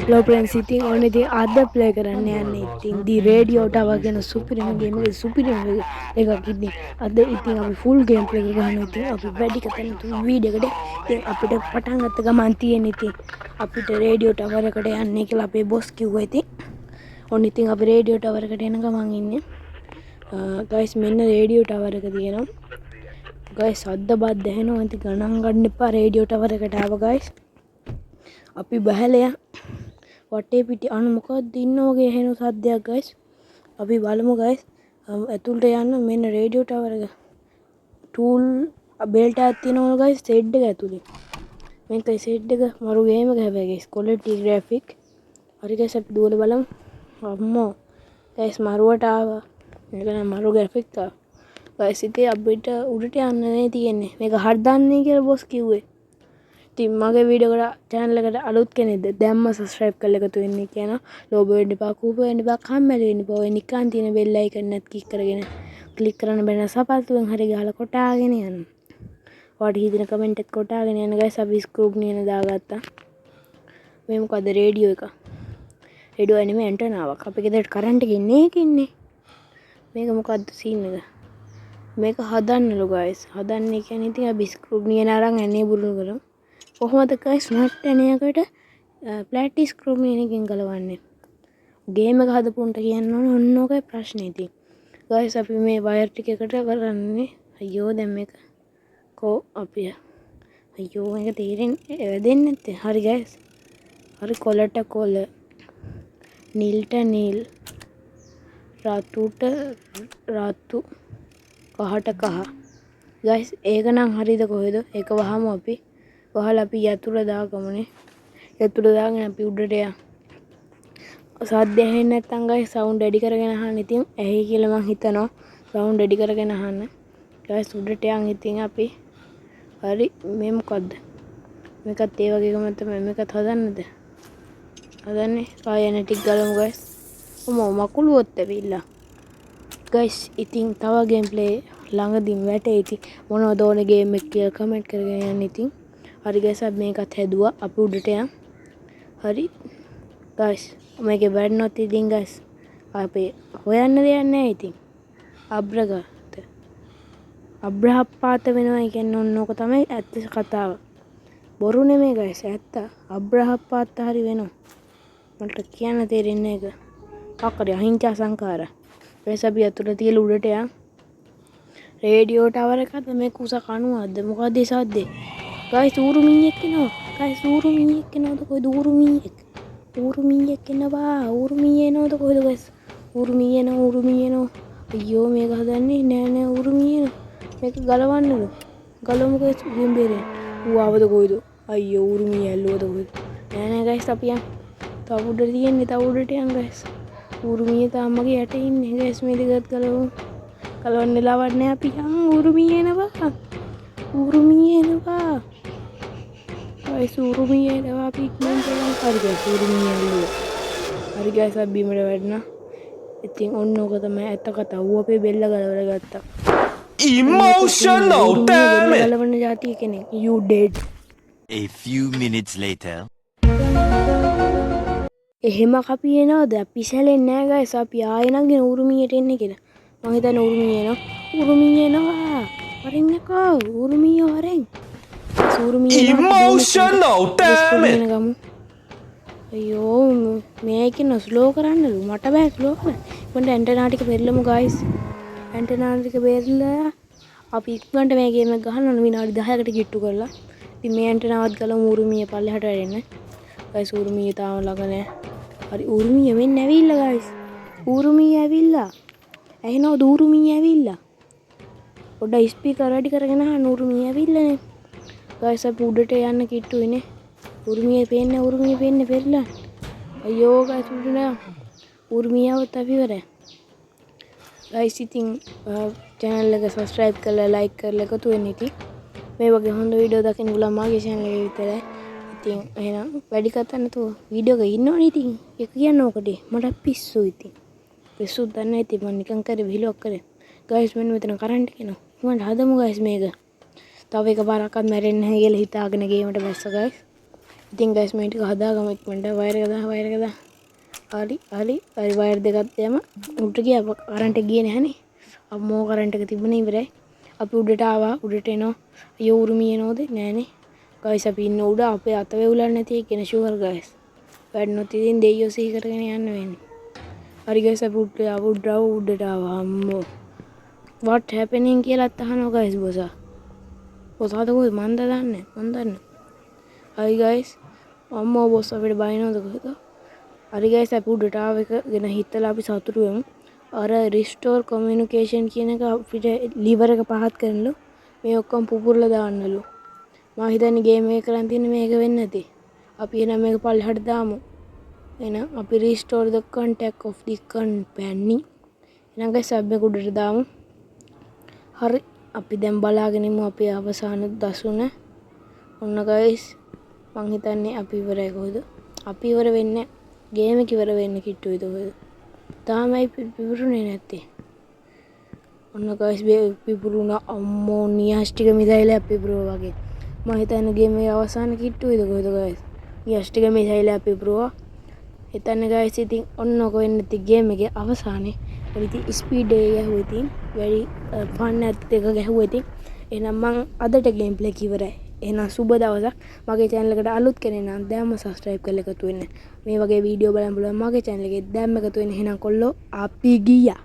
Hello friends, ඉතින් ඔන්න ඉතින් අද ප්ලේ කරන්න යන්නේ ඉතින් දී රේඩියෝ ටවර් කියන සුපිරිම ගේම් එකේ සුපිරිම එකක්. ඉතින් අද ඉතින් අපි ෆුල් ගේම් ප්ලේ එක ගහනවා. ඉතින් අපි වැඩි කතා නැතුව වීඩියෝ එකට ඉතින් අපිට පටන් ගත්ත ගමන් තියෙන ඉතින් අපිට රේඩියෝ ටවර් එකට යන්නේ කියලා අපේ බොස් කිව්වා. ඉතින් ඔන්න ඉතින් අපි රේඩියෝ ටවර් එකට එන ගමන් ඉන්නේ. ගයිස්, මෙන්න රේඩියෝ ටවර් එක තියෙනවා. ගයිස්, සද්ද බද්ද ඇහෙනවා. ඉතින් ගණන් ගන්න එපා. රේඩියෝ ටවර් එකට ආව ගයිස්. අපි බහැලයා වටේ පිටි අනු මොකක්ද ඉන්න වගේ ඇහෙන සද්දයක් ගයිස්. අපි බලමු ගයිස්, ඇතුළට යන්න. මෙන්න රේඩියෝ ටවර් එක. ටූල් බෙල්ට් එකක් තියෙනවා ගයිස් සෙඩ් එක ඇතුලේ. මේකයි සෙඩ් එක. මරු ගේම් එක හැබැයි ගයිස්, ක්වොලිටි ග්‍රැෆික්. හරි ගයිස්, අපි දුවලා බලමු. අම්මෝ ගයිස්, මරුවට ආවා. මේක නම් මරු ග්‍රැෆික් ආවා ගයිස්. ඉතින් අපිට උඩට යන්න නේ තියෙන්නේ. මේක හදන්නේ කියලා බොස් කිව්වේ. ඉතින් මගේ වීඩියෝ එකට චැනල් එකට අලුත් කෙනෙක්ද දැම්ම සබ්ස්ක්‍රයිබ් කරලා එකතු වෙන්න කියනවා. ලෝභ වෙන්න එපා, කෝප වෙන්න එපා, කම්මැලි වෙන්න එපා. ඔය නිකන් තියෙන බෙල් අයිකන් එකත් ක්ලික් කරගෙන ක්ලික් කරන්න බැරි නම් සපත්තුවෙන් හරි ගහලා කොටාගෙන යන්න. ඔයාලට හිතෙන කමෙන්ට් එකත් කොටාගෙන යන්න ගයිස්. අපි ස්ක්‍රූප් නියන දාගත්තා. මේ මොකද්ද? රේඩියෝ එක. රේඩියෝ නෙමෙයි, ඇන්ටනාවක්. අපේ ගෙදරට කරන්ට් එක ඉන්නේ ඒකින්නේ. මේක මොකද්ද සීන් එක? මේක හදන්නලු ගයිස්. හදන්නේ කියන්නේ ඉතින් අපි ස්ක්‍රූප් නියන අරන් ඇනේ බුරුල් කරමු. කොහොමද ගයිස් නට් ඇණයකට ෆ්ලැට් ස්ක්‍රූ නියන එකෙන් ගලවන්නේ? ගේම් එක හදපු උන්ට කියන්න ඕන. ඔන්න ඕකයි ප්‍රශ්නේ ඉතින්. ගයිස්, අපි මේ වයර් ටික එකට කරන්නේ. අයියෝ, දැන් මේක කෝ අපි අයියෝ, මේක තේරෙන්නේ වැදෙන්නේ නැත්තේ. හරි ගයිස්. හරි, කොළට කොළ, නිල්ට නිල්, රතුට රතු, කහට කහ. ගයිස්, ඒක නම් හරිද කොහෙද? ඒක වහමු අපි. වහලා අපි යතුර දාගමුනේ. යතුර දාගෙන අපි උඩට යමු. සද්ද ඇහෙන්නේ නැත්නම් ගයිස් සවුන්ඩ් වැඩි කරගෙන අහන්න. ඉතින් ඇහි කියලා මං හිතනවා. සවුන්ඩ් වැඩි කරගෙන අහන්න. ගයිස්, උඩට යන් ඉතින් අපි. හරි, මේ මොකද්ද? මේකත් ඒ වගේම තමයි. මේකත් හදන්නද? හදන්නේ. ආයෙ එන ටික ගලමු ගයිස්. ඔමෝ මකුළුවොත් ඇවිල්ලා. ගයිස්, ඉතින් තව ගේම් ප්ලේ ළඟදීම වැටේ. ඉතින් මොනවද ඕනේ ගේම් එක කියලා කමෙන්ට් කරගෙන යන්න ඉතින්. හරි ගයිස්, අපි මේකත් හැදුවා. අපි උඩට යන්. හරි ගයිස්, මේකේ වැටුනොත් ඉතින් ගයිස් අපේ හොයන්න දෙයක් නෑ ඉතින්. අබ්‍රගත අබ්‍රහප්පාත වෙනවා. ඒ කියන්නේ ඔන්න ඕක තමයි ඇත්ත කතාව. බොරු නෙමෙයි ගයිස්, ඇත්ත. අබ්‍රහප්පාත හරි වෙනවා. මට කියන්න තේරෙන්නේ ඒක. මොකක් හරි අහිංසා සංඛාර. ගයිස්, අපි අතුර තියලා උඩට යන්. රේඩියෝ ටවර් එකක්ද මේ? කුස කණුවක්ද? මොකද්ද ඒ සද්දේ? ගයිස්, ඌරු මීයෙක් එනවා. ගයිස්, ඌරු මීයෙක් එනවද කොහෙද? ඌරු මීයෙක්, ඌරු මීයෙක් එනවා. ඌරු මීය එනවද කොහෙද ගයිස්? ඌරු මීය එනවා, ඌරු මීය එනවා. අයියෝ, මේක හදන්නේ නෑ නෑ. ඌරු මීය එනවා. මේක ගලවන්නලු. ගලවමු ගයිස්, උගෙන් බේරෙන්න. ඌ ආවද කොහෙද? අයියෝ, ඌරු මීය ඇල්ලුවද කොහෙද? නෑ නෑ ගයිස්, අපි යන්. තව උඩට තියෙන්නේ. තව උඩට යන් ගයිස්. ඌරු මීය තාම මගේ යට ඉන්නේ ගයිස්. මේ දෙකත් ගලවමු. ගලවන්න වෙලාවක් නෑ. අපි යන්. ඌරු මීය එනවා, ඌරු මීය එනවා ගයිස්, ඌරු මීය එනවා. අපි ඉක්මනට යන්. හරි ගයිස්, ඌරු මීය ඇල්ලුවා. හරි ගයිස්, අපි බිමට වැටුණා. ඉතින් ඔන්න ඕක තමයි ඇත්ත කතාව. ඌ අපේ බෙල්ල ගලවලා ගත්තා. Emotional damn it! ගලවන ජාතිය කෙනෙක්. You dead. A few minutes later. එහෙම අපි එනවද? අපි සැලෙන්නේ නෑ ගයිස්. අපි ආයෙ නගින ඌරු මීයට එන්නේ කියලා. මං හිතන්නේ ඌරු මීය එනවා. ඌරු මීය එනවා. වරින්නකෝ, ඌරු මීය වරෙන්. ඌරු මීය එනවා. Emotional damn it! ගමු. අයියෝ, මේක කියන ස්ලෝ කරන්නලු. මට බෑ ස්ලෝ කරන්න. ඉක්මනට ඇන්ටනා ටික පෙරලමු ගයිස්. ඇන්ටනා ටික පෙරලා අපි ඉක්මනට මේ ගේම් එක ගහන්න ඕන විනාඩි 10කට කිට්ටු කරලා. ඉතින් මේ ඇන්ටනාවත් ගලමු. ඌරු මීය පල්ලෙහාට වැටෙන්න. ගයිස්, ඌරු මීය තාම ළඟ නෑ. හරි, ඌරු මීය මෙන්න ඇවිල්ලා ගයිස්. ඌරු මීය ඇවිල්ලා. ඇහෙනවද? ඌරු මීය ඇවිල්ලා. පොඩ්ඩක් ස්පීකර් වැඩි කරගෙන අහන්න. ඌරු මීය ඇවිල්ලානේ. ගයිස්, අපි උඩට යන්න කිට්ටුයිනේ. ඌරු මීය පේන්නේ, ඌරු මීය පේන්නේ පෙරලා. අයියෝ ගයිස්, උඩට නෑ. ඌරු මීය ආවොත් අපි ඉවරයි. ගයිස්, ඉතින් චැනල් එක සබ්ස්ක්‍රයිබ් කරලා ලයික් කරලා එකතු වෙන්න. ඉතින් මේ වගේ හොඳ වීඩියෝ දකින්න පුළුවන් මගේ චැනල් එකේ විතරයි. ඉතින් එහෙනම් වැඩි කතා නැතුව වීඩියෝ එක ඉන්නවනේ. ඉතින් ඒක කියන්න ඕකටේ මට පිස්සු. ඉතින් පිස්සුත් දන්නේ නැහැ. ඉතින් මං නිකන් කරේ, විහිළුවක් කරේ. ගයිස්, මෙන්න මෙතන කරන්ට් එක එනවා. ඉක්මනට හදමු ගයිස් මේක. තව එක පාරක්වත් මැරෙන්නේ නැහැ කියලා හිතාගෙන ගේමට බැස්ස ගයිස්. ඉතින් ගයිස්, මේ ටික හදාගමු ඉක්මනට. වයර් එක දාන්න, වයර් එක දාන්න. හරි හරි හරි, වයර් දෙකක් දැම්ම. උඩට ගියා. කරන්ට් එක ගියේ නැහනේ. අම්මෝ, කරන්ට් එක තිබුණේ ඉවරයි. අපි උඩට ආවා. උඩට එනවා. අයියෝ, උරුමිය එනවද? නෑනේ ගයිස්, අපි ඉන්න උඩ. අපේ අත වෙවුලන්නේ නැති එක කියන ෂුවර් ගයිස්. වැටුනොත් ඉතින් දෙයියෝ සිහි කරගෙන යන්න වෙන්නේ. හරි ගයිස්, අපි උඩට ආවා, උඩට ආවා, උඩට ආවා. අම්මෝ, what happening කියලාත් අහනවා ගයිස් බොසා. බොසාද කොහෙද මන්ද දන්නේ, මන් දන්නේ. හරි ගයිස්, අම්මෝ, බොස් අපිට බයිනවද කොහෙද? හරි ගයිස්, අපි උඩට ආව එක ගැන හිතලා අපි සතුටු වෙමු. අර රිස්ටෝර් කොමියුනිකේෂන් කියන එක අපිට ලිවර් එක පහත් කරනලු. මේ ඔක්කොම පුපුරලා දාන්නලු. මං හිතන්නේ ගේම් එක කරන් තියෙන්නේ මේක වෙන්න ඇති. අපි එහෙනම් මේක පල්ලෙහාට දාමු. එහෙනම් අපි restore the contact of the company. එහෙනම් ගයිස්, අපි මේක උඩට දාමු. හරි, අපි දැන් බලාගෙන ඉමු අපේ අවසාන දසුන. ඔන්න ගයිස්, මං හිතන්නේ අපි ඉවරයි කොහෙද? අපි ඉවර වෙන්නේ, ගේම් එක ඉවර වෙන්න කිට්ටුයිද කොහෙද? තාමයි පිපුරුනේ නැත්තේ. ඔන්න ගයිස්, පිපුරුණා. අම්මෝ, න්‍යෂ්ටික මිසයිලයක් පිපුරුවා වගේ. මං හිතන්නේ ගේම් එකේ අවසාන කිට්ටුයිද කොහෙද ගයිස්? න්‍යෂ්ටික මිසයිලයක් පිපුරුවා. හිතන්න ගයිස්, ඉතින් ඔන්න ඔක වෙන්න ඇති ගේම් එකේ අවසානයේ. ඉතින් ස්පීඩ් එක ගැහුවා. ඉතින් වැඩි ෆන් එකක් එක ගැහුවා. ඉතින් එහෙනම් මං අදට ගේම් ප්ලේ එක ඉවරයි. එහෙනම් සුබ දවසක්. මගේ චැනල් එකට අලුත් කෙනෙක් නම් දැන්ම සබ්ස්ක්‍රයිබ් කරලා එකතු වෙන්න. මේ වගේ වීඩියෝ බලන්න පුළුවන් මගේ චැනල් එකේ. දැන්ම එකතු වෙන්න. එහෙනම් කොල්ලෝ, අපි ගියා.